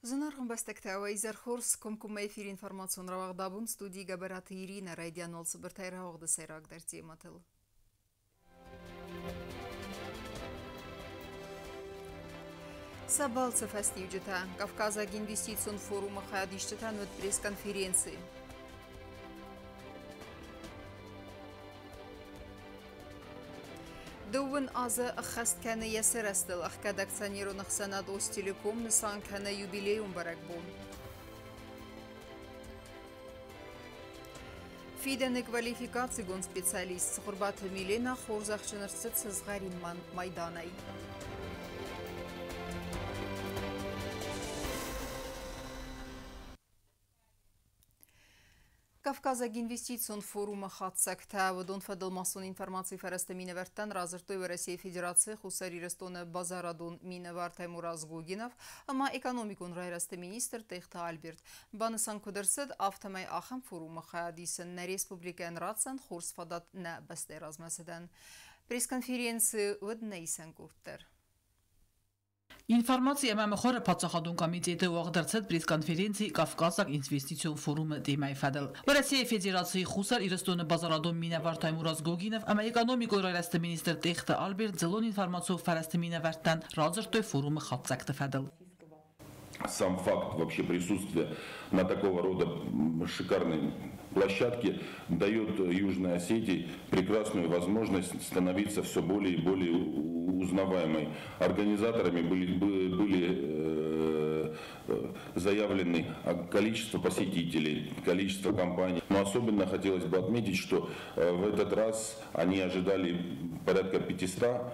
Зынаргъ ӕмбӕстӕгтӕ, уӕ изӕр хорз! Комкоммӕ эфир информацион рауагъд абон студийы Гӕбӕраты Иринӕ. Райдиан уал цыбыртӕй рауагъды сӕйрагдӕр темӕтыл. Сӕ балцы фӕстиуджытӕ. Кавказаг инвестицион форумы хайадисджытӕн уыд пресс-конференци. Дыууын азы ӕххӕст кӕны йӕ сырӕзтыл ӕхгӕд акционерон ӕхсӕнад Остелеком нысан кӕны юбилейон бӕрӕгбон. Фидӕны квалификацигонд специалист Цыхуырбаты Милена хорзӕхджын ӕрцыд сызгъӕрин майданӕй. Кавказаг инвестицион форумы хатдзӕгтӕ уыдон фӕдыл массон информацийы фӕрӕзты минӕвӕрттӕн радзырдтой Уӕрӕсейы Федерацийы Хуссар Ирыстоны базарадон минӕвар Таймураз Гогинов ӕмӕ экономикон райрӕзты министр Тъехты Альберт. Банысан куыд ӕрцыд, афтӕмӕй ахӕм форумы хайад исын нӕ республикӕйӕн ратдзӕн хорз фадат нӕ бӕстӕйы размӕцыдӕн. Пресс-конференцийы уыд нӕ исӕн къорд дӕр. Информаци ӕмӕ мыхуыры паддзахадон комитеты уагъд ӕрцыд пресс-конференци Кавказаг инвестицион форумы темӕйы фӕдыл. Уӕрӕсейы Федерацийы Хуссар Ирыстоны базарадон минӕвар Таймураз Гогинов ӕмӕ экономикон райрӕзты министр Тъехты Альберт дзыллон информацион фӕрӕзты минӕвӕрттӕн радзырдтой форумы хатдзӕгты фӕдыл. Сам факт вообще присутствия на такого рода шикарной площадке дает Южной Осетии прекрасную возможность становиться все более и более узнаваемой. Организаторами были заявлены количество посетителей, количество компаний. Но особенно хотелось бы отметить, что в этот раз они ожидали порядка 500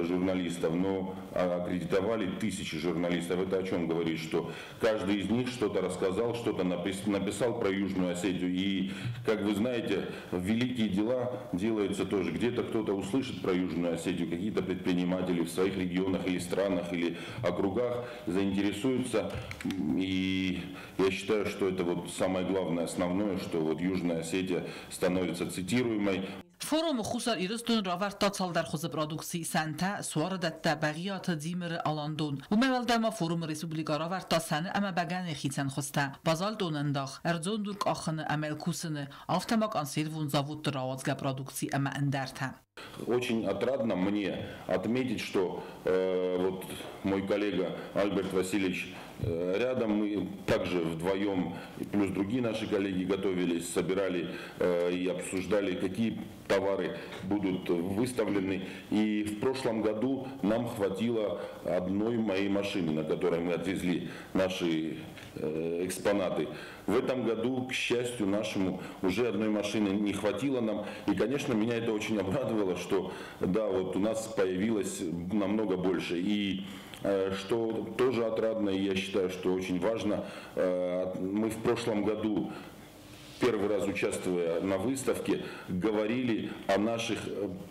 журналистов, но аккредитовали тысячи журналистов. Это о чем говорит, что каждый из них что-то рассказал, что-то написал про Южную Осетию. И, как вы знаете, великие дела делаются тоже. Где-то кто-то услышит про Южную Осетию, какие-то предприниматели в своих регионах или странах или округах заинтересуются. И я считаю, что это вот самое главное, основное, что вот Южная Осетия становится цитируемой. Форумы Хуссар Ирыстон равӕрдта цалдӕр хуызы продукци: сӕнтӕ, суарыдӕттӕ, Бӕгъиаты, Дзимыры, Аландон. Уымӕй уӕлдай ма форумы республикӕ равӕрдта сӕны ӕмӕ бӕгӕныйы хицӕн хуызтӕ, базальтон ӕндах, ӕрдзон дур къахыны ӕмӕ кусыны, афтӕ ма консервон заводты рауадзгӕ продукци ӕмӕ ӕндӕртӕ. Очень отрадно мне отметить, что вот мой коллега Альберт Васильевич рядом, мы также вдвоем, плюс другие наши коллеги готовились, собирали и обсуждали, какие товары будут выставлены. И в прошлом году нам хватило одной моей машины, на которой мы отвезли наши экспонаты. В этом году, к счастью нашему, уже одной машины не хватило нам. И, конечно, меня это очень обрадовало, что да, вот у нас появилось намного больше. И что тоже отрадно, и я считаю, что очень важно, мы в прошлом году, первый раз участвуя на выставке, говорили о наших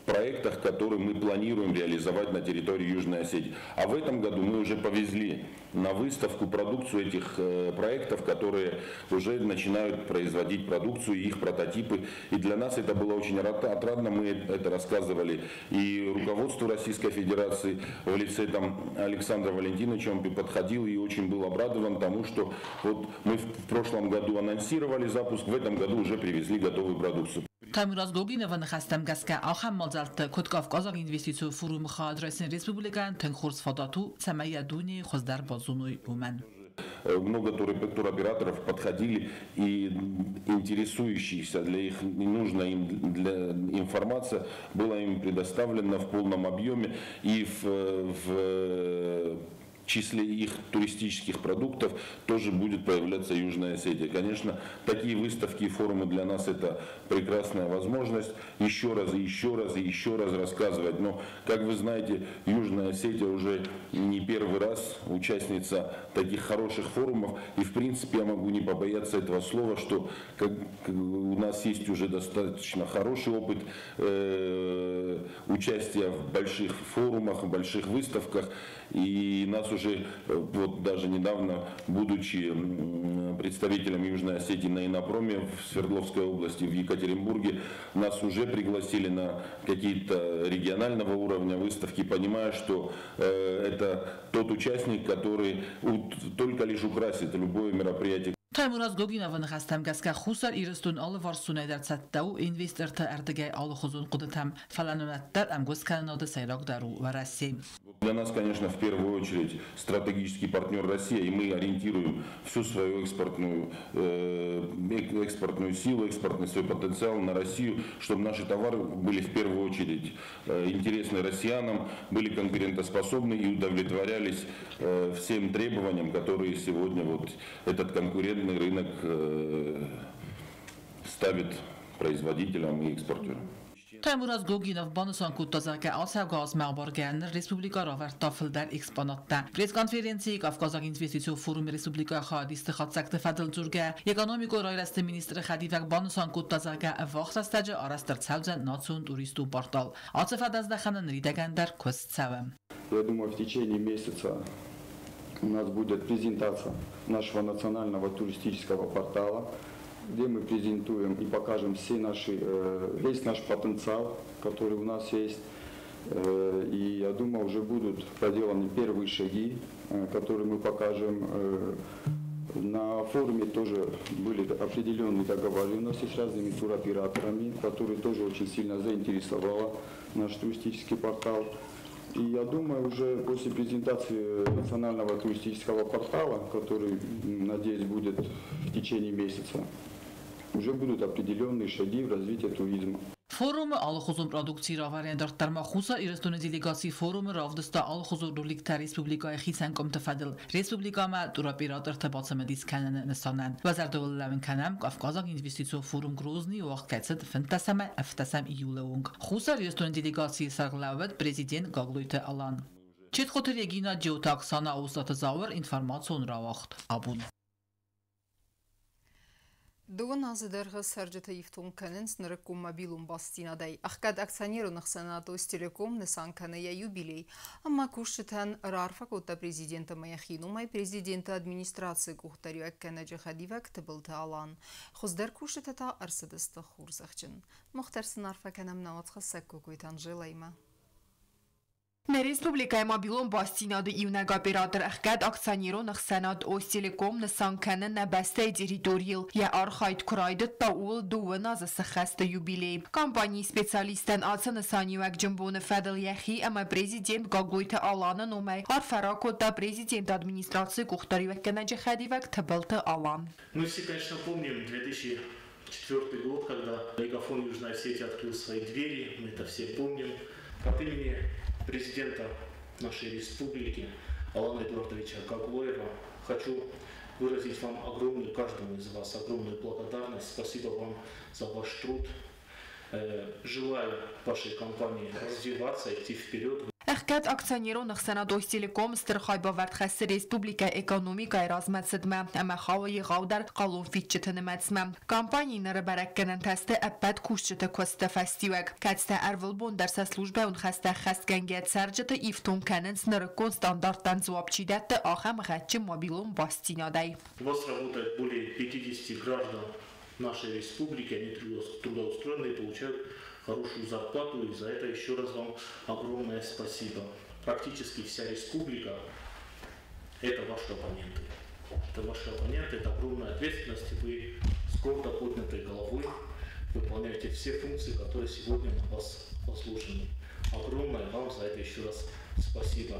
проектах, которые мы планируем реализовать на территории Южной Осетии. А в этом году мы уже повезли на выставку продукцию этих проектов, которые уже начинают производить продукцию, их прототипы. И для нас это было очень отрадно, мы это рассказывали и руководству Российской Федерации в лице там Александра Валентиновича, он подходил и очень был обрадован тому, что вот мы в прошлом году анонсировали запуск, в этом году уже привезли готовую продукцию. Таймураз Гогиновы ныхӕстӕм гӕсгӕ ахӕм мадзӕлтты, куыд Кавказаг инвестицион форумы хайад райсын республикӕйӕн тынг хорз фадат у, цӕмӕй йӕ дунейы хуыздӕр базоной, уымӕн. Много туроператоров подходили и интересующиеся, для их нужна им для информация была им предоставлена в полном объеме и в числе их туристических продуктов тоже будет появляться Южная Осетия. Конечно, такие выставки и форумы для нас это прекрасная возможность еще раз и еще раз и еще раз рассказывать. Но, как вы знаете, Южная Осетия уже не первый раз участница таких хороших форумов. И, в принципе, я могу не побояться этого слова, что у нас есть уже достаточно хороший опыт участия в больших форумах, в больших выставках. И нас Нас уже, вот даже недавно, будучи представителем Южной Осетии на Иннопроме в Свердловской области, в Екатеринбурге, нас уже пригласили на какие-то регионального уровня выставки, понимая, что это тот участник, который только лишь украсит любое мероприятие. Таймураз Гогиновы ныхӕстӕм гӕсгӕ Хуссар Ирыстон алыварсонӕй дӕр цӕттӕ у инвесторты ӕрдыгӕй алыхуызон хъуыдытӕм, фӕлӕ нын уӕддӕр ӕмгуысткӕнынады сӕйрагдӕр у Уӕрӕсе. Для нас, конечно, в первую очередь стратегический партнер Россия, и мы ориентируем всю свою экспортную силу, экспортный свой потенциал на Россию, чтобы наши товары были в первую очередь интересны россиянам, были конкурентоспособны и удовлетворялись всем требованиям, которые сегодня вот этот конкурентный рынок ставит производителям и экспортерам. Таймураз Гогинов банысан кодта, зӕгъгӕ, ацӕугӕ азмӕ абаргӕйӕ ныр республикӕ равӕрдта фылдӕр экспонаттӕ. Пресс-конференцийы Кавказаг инвестицион форумы республикӕйы хайадисты хатдзӕгты фӕдыл дзургӕйӕ, экономикон райрӕзты министры хӕдивӕг банысан кодта, зӕгъгӕ, ӕввахс рӕстӕджы арӕзт ӕрцӕудзӕн национ туристон портал. Ацы фӕдӕздӕхӕны ныридӕгӕн дӕр куыст цӕуы. Я думаю, в течение месяца у нас будет презентация нашего национального туристического портала, где мы презентуем и покажем весь наш потенциал, который у нас есть. И я думаю, уже будут проделаны первые шаги, которые мы покажем. На форуме тоже были определенные договоренности с разными туроператорами, которые тоже очень сильно заинтересовала наш туристический портал. И я думаю, уже после презентации национального туристического портала, который, надеюсь, будет в течение месяца, уже будут определенные шаги в развитии туризма. Форумы алыхуызон продукцийы равӕрӕн дарддӕр ма Хуссар Ирыстоны делегаци форумы равдыста алыхуызон роликтӕ республикӕйы хицӕн къуымты фӕдыл республикӕмӕ туроператорты бацымыдис кӕныны нысанӕн. Уӕ зӕрдыл лӕууын кӕнӕм, Кавказаг инвестицион форум Грозныйы уагъд кӕй цыд 15 ӕмӕ 17 июлы онг. Хуссар Ирыстоны делегацийы сӕргълӕууӕг президент Гаглойты Алан. Четхоты Регина, Джиоты Оксана, Остаты Зауыр, информацион рауагъд Абон. Дыууын азы дӕргъы цӕрджыты ифтонг кӕнынц нырыккон мобилон бастдзинадӕй. Ӕхгӕд акционерон ӕхсӕнад Остелеком нысан кӕны йӕ юбилей. Ӕмӕ кусджытӕн раарфӕ кодта президент ӕмӕ йӕхи номӕй президенты администрацийы къухдариуӕггӕнӕджы хӕдивӕг Тыбылты Алан. Хуыздӕр кусджытӕ та ӕрцыдысты хорзӕхджын. Мах дӕр сын арфӕ кӕнӕм нӕ уацхӕссӕг Кокойты Анжелӕимӕ. Нӕ республикӕйы мобилон бастдзинады иунӕг оператор ӕхгӕд акционерон ӕхсӕнад Остелеком нысан кӕны нӕ бӕстӕйы территорийыл йӕ архайд куы райдыдта, ууыл дыууын азы сӕххӕсты юбилей. Компанийы специалисттӕн ацы нысаниуӕгджын боны фӕдыл йӕхи ӕмӕ президент Гаглойты Аланы номӕй арфӕ ракодта президенты администрацийы къухдариуӕггӕнӕджы хӕдивӕг Тыбылты Алан. Мы все, конечно, помним 2004 год, когда Мегафон Южной Осетии открыл свои двери, мы это все помним. От имени президента нашей республики Алана Эдуардовича Гаглоева хочу выразить вам огромную, каждому из вас огромную благодарность. Спасибо вам за ваш труд. Желаю вашей компании развиваться, идти вперед. Ӕхгӕд акционерон ӕхсӕнад Остелеком стыр хайбавӕрд хӕссы республикӕйы экономикӕйы размӕцыдмӕ ӕмӕ хауы егъаудӕр хъалонфидджыты нымӕцмӕ. Компанийы ныры бӕрӕггӕнӕнтӕ сты ӕппӕт кусджыты куысты фӕстиуӕг, кӕцытӕ ӕрвылбон дӕр сӕ службӕйон хӕстӕ ӕххӕстгӕнгӕ цӕрджыты ифтонг кӕнынц нырыккон стандарттӕн дзуапп чи дӕтты, ахӕм гъӕдджын мобилон бастдзинадӕй. У вас работает более 50 граждан нашей республики, они трудоустроены и получают хорошую зарплату, и за это еще раз вам огромное спасибо. Практически вся республика – это ваши абоненты. Это ваши абоненты, это огромная ответственность, и вы с гордо поднятой головой выполняете все функции, которые сегодня на вас возложены. Огромное вам за это еще раз спасибо.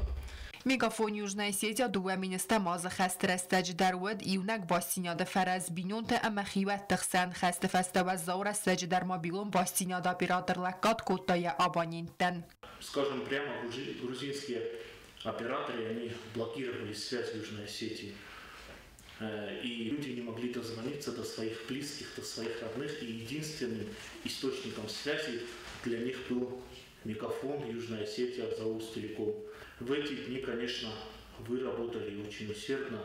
Мегафон Южная Осетия 2 0 азы хӕсты рӕстӕджы дӕр уыд иунӕг бастдзинады фӕрӕз бинонты ӕмӕ хиуӕтты хсӕн. Хӕсты фӕстӕ уӕззау рӕстӕджы дӕр мобилон бастдзинады оператор лӕггад кодта йӕ абоненттӕн. Скажем прямо, грузинские операторы, они блокировали связь в Южной Осетии. И люди не могли дозвониться до своих близких, до своих родных. И единственным источником связи для них был Мегафон, Южная Осетия, Остелеком. В эти дни, конечно, вы работали очень усердно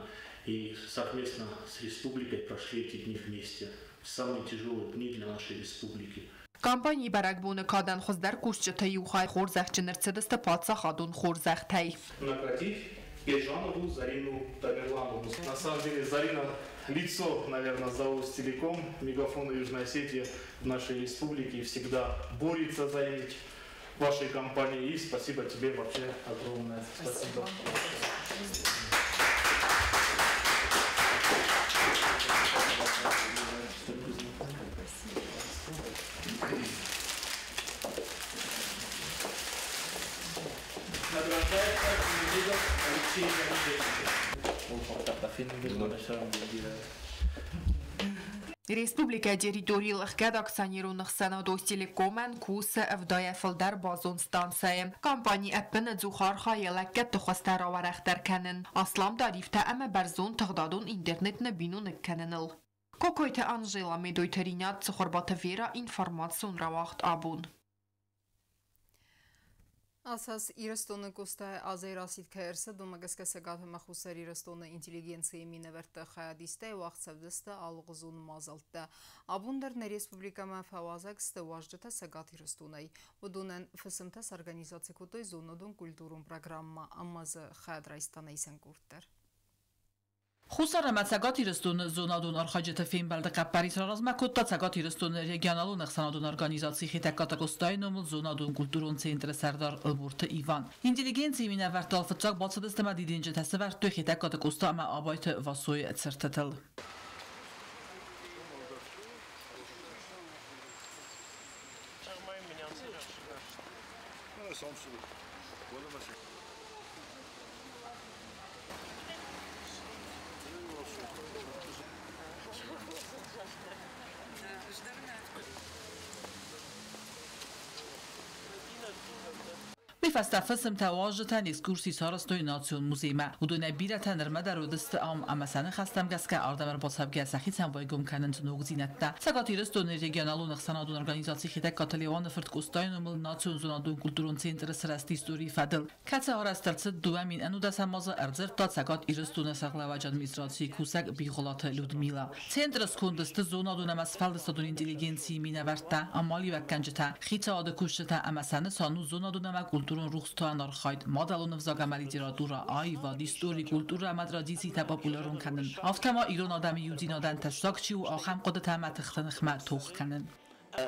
и совместно с республикой прошли эти дни вместе. Самые тяжелые дни для нашей республики. Компанийы бӕрӕгбоны кадӕн хуыздӕр кусджыты иу хай хорзӕхджын ӕрцыдысты паддзахадон хорзӕхтӕй. Наградить Ержанову Зарину Тамерлановну. На самом деле Зарина лицо, наверное, ЗАО «Телеком», Мегафона Южной Осетии в нашей республике и всегда борется за имидж вашей компании. И спасибо тебе вообще огромное. Спасибо. Награждается Медведев Алексей Леонидович. Республикӕйы территорийыл ӕхгӕд акционерон ӕхсӕнад Остелеком-ӕн кусы 70 фылдӕр базон станцӕйы. Компани ӕппынӕдзух архайы лӕггӕдты хуызтӕ рауӕрӕхдӕр кӕнын, аслам тарифтӕ ӕмӕ бӕрзонд тыгъдадон интернет ныббиноныг кӕныныл. Кокойты Анжела, Медойты Ринат, Цыхуырбаты Вера, информацион рауагъд «Абон». Ацы аз Ирыстоны Къостайы азӕй рацыд кӕй ӕрцыд, уымӕ гӕсгӕ Цӕгат ӕмӕ Хуссар Ирыстоны интеллигенцийы минӕвӕртты хайадистӕй уагъд цӕудзысты алыгъуызон мадзӕлттӕ. Абон дӕр нӕ республикӕмӕ фӕуазӕг сты уазджытӕ Цӕгат Ирыстонӕй. Уыдонӕн фысымтӕ сорганизаци кодтой зонадон-культурон программӕ ӕмӕ дзы хайад райста нӕ исӕн къорд дӕр. Хуссар ӕмӕ Цӕгат Ирыстоны зонадон архайджыты фембӕлды хъӕппӕрис раразмӕ кодта Цӕгат Ирыстоны регионалон ӕхсӕнадон организаци Хетӕгкаты Къостайы номыл зонадон-культурон центры сӕрдар Ӕлборты Иван. Интеллигенцийы минӕвӕрттӕ фыццаг бацыдысты ӕмӕ дидинджытӕ сӕвӕрдтой Хетӕгкаты Къоста ӕмӕ Абайты Васойы цыртытыл. Уый фӕстӕ фысымтӕ уазджытӕн экскурси сарӕзтой национ музеймӕ. Уыдонӕй бирӕтӕ нырмӕ дӕр уыдысты ам ӕмӕ сӕ ныхӕстӕм гӕсгӕ ардӕм ӕрбацӕугӕ сӕхицӕн байгом кӕнынц ногдзинӕдтӕ. Цӕгат Ирыстоны регионалон ӕхсӕнадон организаци Хетӕгкаты Леуаны фырт Къостайы номыл национ зонадон-культурон центры сырӕзт историйы фӕдыл, кӕцы арӕзт ӕрцыд 2019 азы, ӕрдзырдта Цӕгат Ирыстоны сӕргълӕууӕджы администрацийы кусӕг Бигъуылаты Людмила. Центры сконды сты зонадон ӕмӕ сфӕлдыстадон интеллигенцийы минӕвӕрттӕ, амалиуӕггӕнджытӕ, хицауады кусджытӕ ӕмӕ сӕ нысан у зонадон ӕмӕ культурон рухстауӕн архайд, мадӕлон ӕвзаг ӕмӕ литературӕ, аивад, истори, культурӕ ӕмӕ традицитӕ популярон кӕнын, афтӕ ма ирон адӕмы иудзинадӕн тӕссаг чи у, ахӕм хъуыдытӕ ӕмӕ тыхты ныхмӕ тох кӕнын.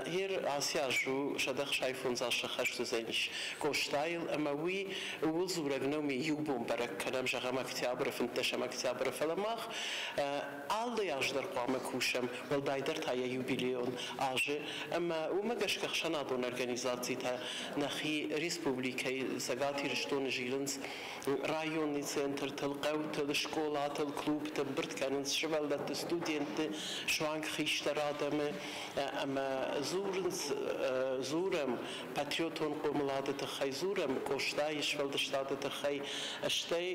Гъер ацы аз у 165 азы сӕххӕст уыдзӕнис Къостайыл, ӕмӕ уый ууыл дзурӕг нӕу, ме иу бон бӕрӕг кӕнӕм, зӕгъӕм, октябры, 15 октябры, фӕлӕ мах алы аз дӕр хъуамӕ кусӕм, уӕлдайдӕр та йӕ юбилейон азы, ӕмӕ уымӕ гӕсгӕ ӕхсӕнадон организацитӕ нӕхи республикӕйы Цӕгат Ирыстоны зилынц районный центртыл, хъӕутыл, скъолатыл, клубты, ӕмбырд кӕнынц сывӕллӕтты, студентты, суанг хистӕр адӕмы ӕмӕ дзурынц, дзурӕм патриотон хъомылады тыххӕй, дзурӕм Къостайы сфӕлдыстады тыххӕй, стӕй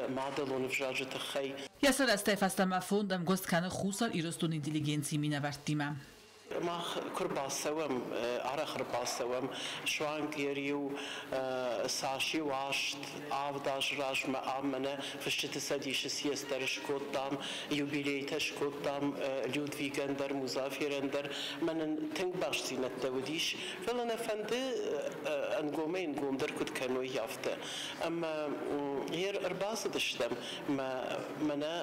мадӕлон ӕвзаджы тыххӕй. Йӕ сырӕзтӕй фӕстӕмӕ фонд ӕмгуыст кӕны Хуссар Ирыстоны интеллигенцийы минӕвӕрттимӕ. Мах куы рбацӕуӕм, арӕх ӕрбацӕуӕм, суанг йӕ риу цас-иу 8, 7 азы размӕ ам мӕнӕ Фысджыты цӕдисы съезд дӕр скодтам, юбилейтӕ скодтам Людвигӕн дӕр, Музаферӕн дӕр. Мӕнӕн тынг бастдзинӕдтӕ уыдис, фӕлӕ нӕ фӕнды ӕнгомӕй-ӕнгомдӕр куыд кӕной, афтӕ. Ӕмӕ гъер ӕрбацыдыстӕм, мӕнӕ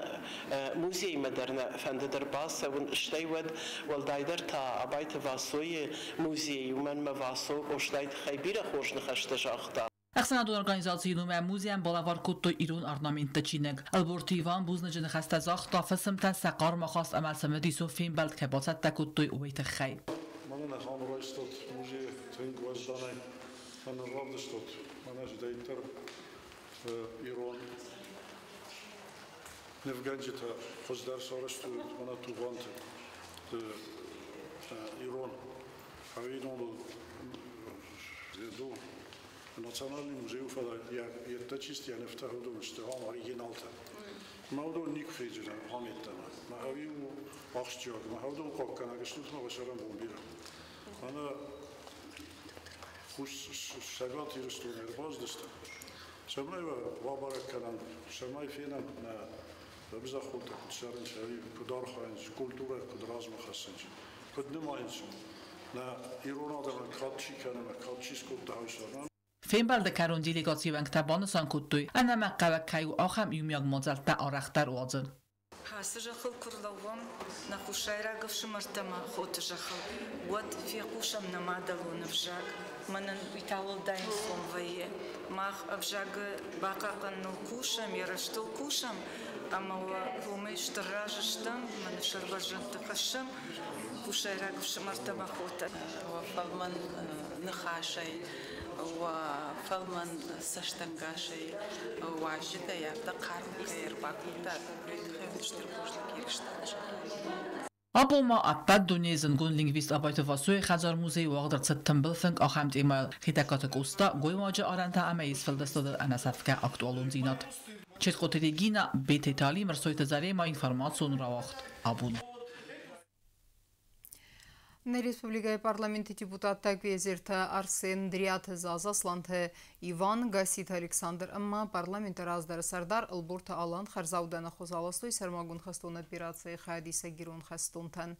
музеймӕ дӕр нӕ фӕндыд ӕрбацӕуын, стӕй уӕд уӕлдайдӕр та Абайты Васойы музей, уымӕн мӕ Васо Къостайы тыххӕй бирӕ хорз ныхӕстӕ загъта. Ӕхсӕнадон организацийы номӕй музейӕн балӕвар кодтой ирон орнаментты чиныг. Ӕлборты Иван бузныджы ныхӕстӕ загъта фысымтӕн сӕ хъарм ахаст ӕмӕ цымыдисон фембӕлд кӕй бацӕттӕ кодтой, уый тыххӕй. Мӕнӕн ахӕм райстат музейы тынг уӕзданӕй ӕмӕ равдыстат мӕнӕ зыдӕйддӕр ирон нывгӕнджытӕ хуыздӕр сарӕзтой мӕнӕ Тугъанты ирон ӕви номыл Национальный музей, фӕлӕ йедтӕ чисти йӕ нывтӕ уыдон сты ам оригиналтӕ. Мӕ уыдон никуы фенджынӕн ам йеддӕмӕ. Мӕ ӕви у ахсджиаг, мӕ уыдон хъахъхъӕнӕг стут мӕ цӕрӕнбон бирӕ. Мӕнӕ Цӕгат Ирыстонӕй ӕрбацыдыстӕм, цӕмӕй уӕ бабӕрӕг кӕнӕм, цӕмӕй фенӕм нӕ ӕвзӕххонтӕ куыд цӕрынц, ӕви куыд архайынц, культурӕ куыд размӕ хӕссынц, куыд нымайынц нӕ ирон адӕмӕн кад чи кӕны ӕмӕ кад чи скодта, уый. Фембӕлды кӕрон делегацийы уӕнгтӕ банысан кодтой, ӕнӕмӕнгхъӕуӕг кӕй у ахӕм иумиаг мадзӕлттӕ арӕхдӕр уадзын. Ацы зӕххыл куы рлӕууӕм, нӕ хуссайраг ӕфсымӕртӕ ӕмӕ хоты зӕххыл, уӕд фехъусӕм нӕ мадӕлон ӕвзаг. Мӕнӕн уый та уӕлдай ӕнцон вӕййы. Мах ӕвзагы бахъахъхъӕныныл кусӕм, йӕ рӕзтыл кусӕм, ӕмӕ уымӕй стыр разы стӕм, мӕнӕ сӕрбӕрзӕндты хӕссӕм хуссайраг ӕфсымӕртӕ ӕмӕ хотӕ. Фӕлмӕн ныхасӕй, уӕ фӕлмӕн цӕстӕнгасӕй уазджытӕй афтӕ хъарм кӕй ӕрбакодтат, уый тыххӕй уын стыр бузныг Ирыстоны. Абон ма ӕппӕт дунейы зындгонд лингвист Абайты Васойы хӕдзар-музейы уагъд ӕрцыд тымбыл фынг ахӕм темӕйыл: Хетӕгкаты Къоста, гоймаджы арӕнтӕ ӕмӕ йе сфӕлдыстады ӕнӕсӕфгӕ актуалондзинад. Четкъоты Регина, Бететы Али, Мырсойты Зарема, информацион рауагъд абон. Нӕ республикӕйы парламенты депутаттӕ Къезерты Арсен, Дриаты Заза, Сланты Иван, Гасситы Александр ӕмӕ парламенты раздӕры сӕрдар Ӕлборты Алан хӕрзаудӕны хуыз аластой сӕрмагонд хӕстон операцийы хайадисӕг ирон хӕстонтӕн.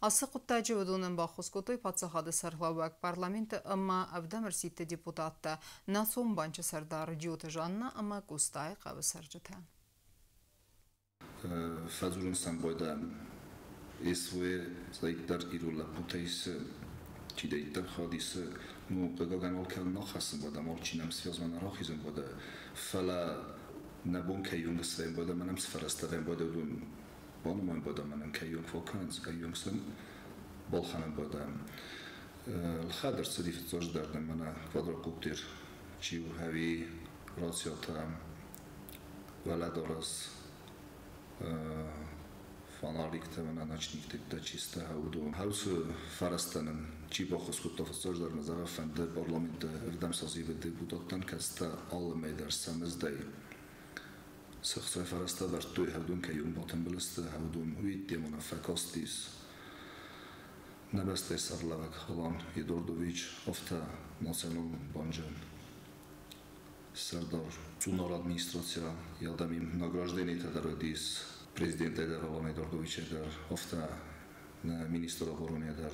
Ацы хъуыддаджы уыдонӕн баххуыс кодтой паддзахады сӕргълӕууӕг, парламенты ӕмӕ ӕвдӕм ӕрсидты депутаттӕ, Национ банчы сӕрдар Джиоты Жанна ӕмӕ Къостайы хъӕуы цӕрджытӕ. Фӕдзурын сӕм байдайӕм СВ цӕйдӕр ирон лӕппутӕ исы, чидӕриддӕр хъӕд исы, ну, хъыгагӕн, алкӕмӕн нал хӕцын бада, алчи нӕм связмӕ нӕ рахизын бада, фӕлӕ нӕ бон кӕйонг свӕййын бада, мӕнӕм цы фӕрӕзтӕ вӕййын бада, уыдон банымайын бада, мӕнӕн кӕйонг фӕкӕнынц, кӕйонг сын балхӕнын бада. Лхӕд ӕрцыди фыццаджыдӕр нӕ мӕнӕ квадрокоптер, чи у ӕви рациятӕ, уӕлӕдарӕс, фонариктӕ мӕнӕ ночниктӕ чистӕ, уыдон. Хӕуцы фӕрӕзтӕ нын чи баххуыс кодта фыццаджыдӕр мӕ зӕгъы фӕнды парламенты ӕвдӕм созывы депутаттӕн, кӕцытӕ алы мӕй дӕр сӕ мыздӕй цы хцай фӕрӕзтӕ вӕрдтой, уыдон кӕй уым батымбыл сты, уыдон уый темӕ фӕкастис нӕ бӕстӕйы сӕргълӕууӕг Алан Эдуардович, афтӕ Националон банджы сӕрдар Цъунар администрацийӕ йӕ награждениетӕ дӕр уыдис президентӕй дӕр, Алан Эдуардовичӕй дӕр, афтӕ нӕ министр оборонӕ дӕр.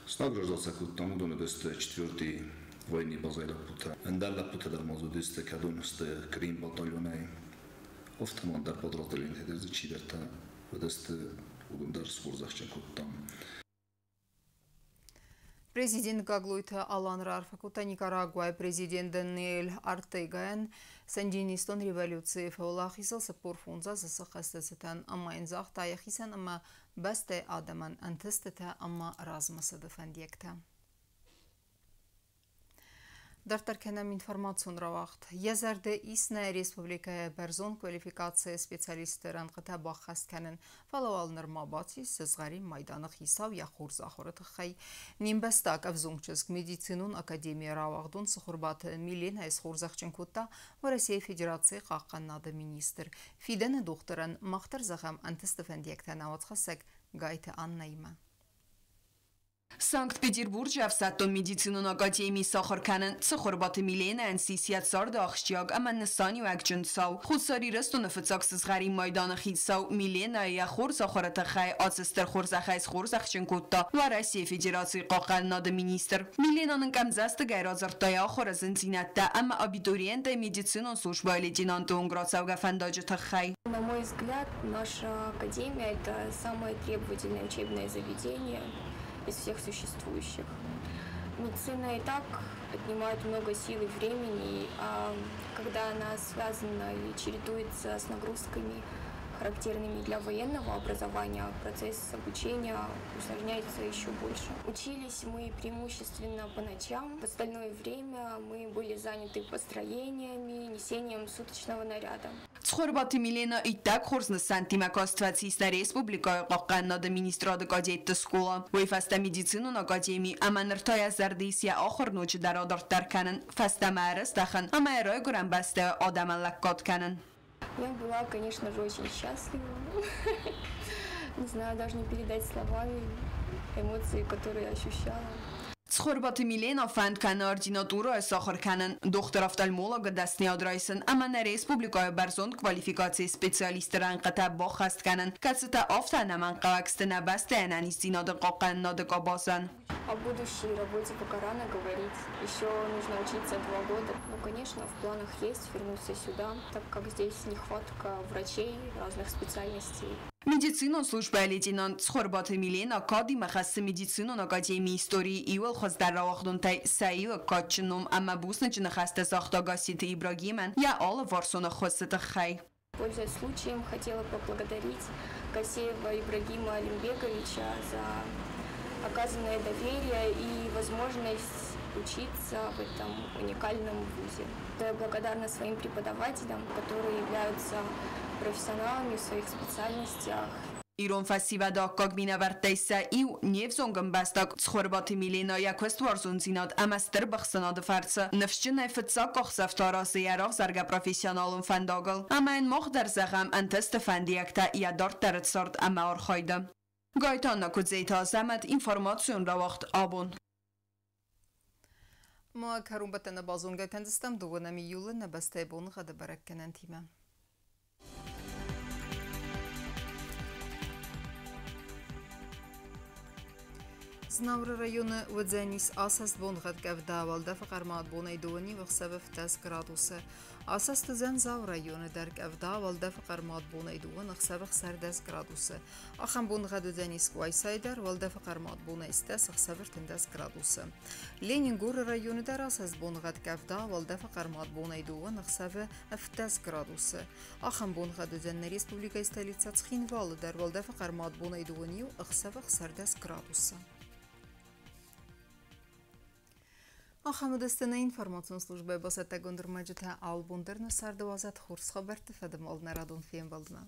Снаграждаться кодтам, уыдон уыдысты четвертый войны базӕйы лӕппутӕ. Ӕндӕр лӕппутӕ дӕр ма дзы уыдысты, кӕдон сты Крым батальонӕй. Афтӕ ма ӕндӕр подразделениетӕ дӕр дзы чидӕртӕ уыдысты, уыдон дӕр схорзӕхджын кодтам. Президент Гаглойты Алан раарфӕ кодта Никарагуайы президент Даниэль Ортегайӕн Сандинистон революцийы фӕуӕлахизыл 45 азы сыххӕсты цытӕн ӕмӕ йын загъта йӕхицӕн ӕмӕ бӕстӕйы адӕмӕн ӕнтыстытӕ ӕмӕ размӕцыды фӕндиӕгтӕ. Дарддӕр кӕнӕм информацион рауагъд. Йӕ зӕрды ис нӕ республикӕйы бӕрзонд квалификацийы специалистты рӕнхъытӕ баххӕст кӕнын, фӕлӕ уал нырма бацис сызгъӕрин майданы хицау йӕ хорз ахуыры тыххӕй. Не мбӕстаг ӕвзонг чызг медицинон академийы рауагъдон Цыхуырбаты Миленӕйы схорзӕхджын кодта Уӕрӕсейы Федерацийы хъахъхъӕнынады министр. Фидӕны дохтырӕн мах дӕр зӕгъӕм ӕнтысты фӕндиӕгтӕ науӕдзхӕссӕг Гайты Аннӕимӕ. Санкт-Петербурджы ӕфсӕддон медицинон академийы сахуыр кӕнын Цыхуырбаты Миленӕйӕн ссис йӕ царды ахсджиаг ӕмӕ нысаниуӕгджын цау. Хуссар Ирыстоны фыццаг сызгъӕрин майданы хицау Миленӕйы йӕ хорз ахуыры тыххӕй ацы стыр хорзӕхӕй схорзӕхджын кодта Уӕрӕсейы Федерацийы хъахъхъӕнынады министр. Милена нын къӕмдзӕстыгӕй радзырдта йӕ ахуыры зындзинӕдтӕ ӕмӕ абитуриентӕй медицинон службӕйы лейтенанты онг рацӕугӕ фӕндаджы тыххӕй. На мой взгляд, наша академия – это самое требовательное учебное заведение из всех существующих. Медицина и так отнимает много сил и времени, а когда она связана или чередуется с нагрузками, характерными для военного образования, процесс обучения усложняется еще больше. Учились мы преимущественно по ночам. В остальное время мы были заняты построениями, несением суточного наряда. Цхуырбаты Милена иттӕг хорз нысӕнттимӕ каст фӕцис нӕ республикӕйы хъахъхъӕнынады министрады кадетты скъола. Уый фӕстӕ медицинон академи ӕмӕ ныр та йӕ зӕрды ис йӕ ахуыр ноджыдӕр адарддӕр кӕнын, фӕстӕмӕ ӕрыздӕхын ӕмӕ йӕ райгуырӕн бӕстӕйы адӕмӕн лӕггад кӕнын. Я была, конечно же, очень счастлива. Не знаю, даже не передать словами эмоции, которые я ощущала. Цхуырбаты Милена фӕнд кӕны ординатурӕйы сахуыр кӕнын, дохтыр-офтальмологы дӕсныйад райсын ӕмӕ нӕ республикӕйы бӕрзонд квалификацийы специалистты рӕнхъытӕ баххӕст кӕнын, кӕцытӕ афтӕ ӕнӕмӕнгхъӕуӕг сты нӕ бӕстӕйы ӕнӕниздзинады хъахъхъӕнынады къабазӕн. О будущей работе пока рано говорить. Еще нужно учиться 2 года. Ну, конечно, в планах есть вернуться сюда, так как здесь нехватка врачей разных специальностей. Медицинон службӕйы лейтенант Цхуырбаты Милена кадимӕ хӕссы медицинон академийы историйы иууыл хуыздӕр рауагъдонтӕй сӕ иуы кадджын ном ӕмӕ бузныджы ныхӕстӕ загъта Гасситы Ибрагимӕн йӕ алыварсон ӕххуысы тыххӕй. Пользуясь случаем, хотела поблагодарить Гасеева Ибрагима Алимбеговича за оказанное доверие и возможность учиться в этом уникальном вузе. Я благодарна своим преподавателям, которые являются профессионалами в своих специальностях. Ирон фӕсивӕды аккаг минӕвӕрттӕй сӕ иу, не взонг ӕмбӕстаг Цхуырбаты Милена йӕ куыстуарзондзинад ӕмӕ стыр быхсынады фӕрцы ныфсджынӕй фыццаг къахдзӕфтӕ аразы йӕ равзаргӕ профессионалон фӕндагыл. Ӕмӕ йын мах дӕр зӕгъӕм ӕнтысты фӕндиӕгтӕ йӕ дарддӕры цард ӕмӕ архайды. Гайтанна Куыдзеты Азӕмӕт, информацион рауагъд Абон. Ма кӕронбӕттӕны базонгӕ кӕндзыстӕм 2 июлы нӕ бӕстӕйы боныгъӕды бӕрӕггӕнӕнтимӕ. Знауыры районы уыдзӕнис асӕст боныгъӕд къӕвда, уӕлдӕфы хъӕрмад бонӕй дыууӕ ӕхсӕвы 17 градусы. Асӕст уыдзӕн Дзауы районы дӕр къӕвда, уӕлдӕфы хъӕрмад бонӕй дыууӕ ӕхсӕвы 16 градусы. Ахӕм боныгъӕд уыдзӕнис Къуайсайы дӕр, уӕлдӕфы хъӕрмад бонӕй 10 ӕхсӕвы 13 градусы. Ленингоры районы дӕр асӕст боныгъӕд къӕвда, уӕлдӕфы хъӕрмад бонӕй дыууӕ ӕхсӕвы 17 градусы. Ахӕм боныгъӕд уыдзӕн нӕ республикӕйы столицӕ Цхинвалы дӕр, уӕлдӕфы хъӕрмад бонӕй 21 ӕхсӕвы 16 градусы. Ахӕм уыдысты нӕ информацион службӕйы бацӕттӕгонд ӕрмӕджытӕ. Алы бон дӕр нӕ царды уадзӕд хорз хабӕртты фӕдыл нӕ радон фембӕлдмӕ.